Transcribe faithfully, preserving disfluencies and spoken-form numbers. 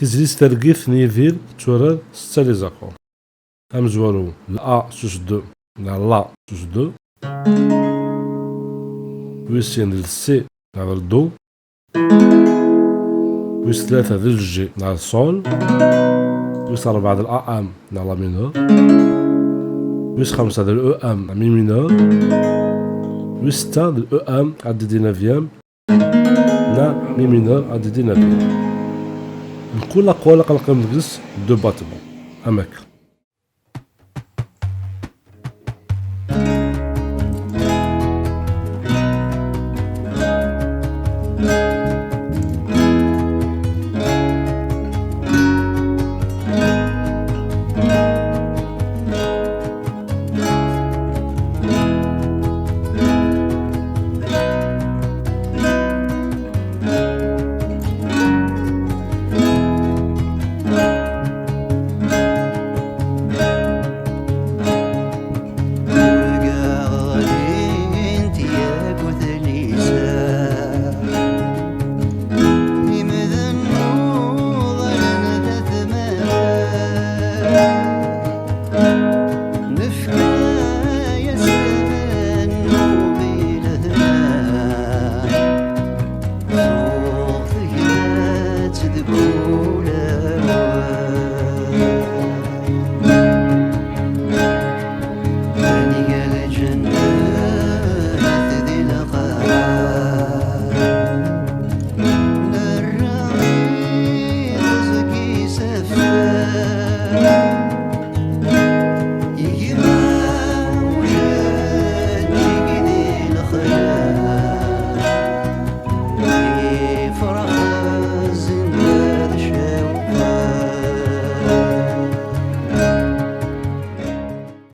Tizlit targit n Yidir tettwarar s setta les accords. Amezwaru, la sus deux, neɣ la sus deux. Wis sin d le si neɣ d le do. Wis tlata d le ji neɣ d le sol. Wis rebɛa d le am neɣ la mineur. Wis xemsa d le em neɣ mi mineur. Wis setta d le em ad d-ddin aviem neɣ mi mineur ad d-ddin aviem. Mkul aqwal aqlaq am deg-s deux battements. Am akka.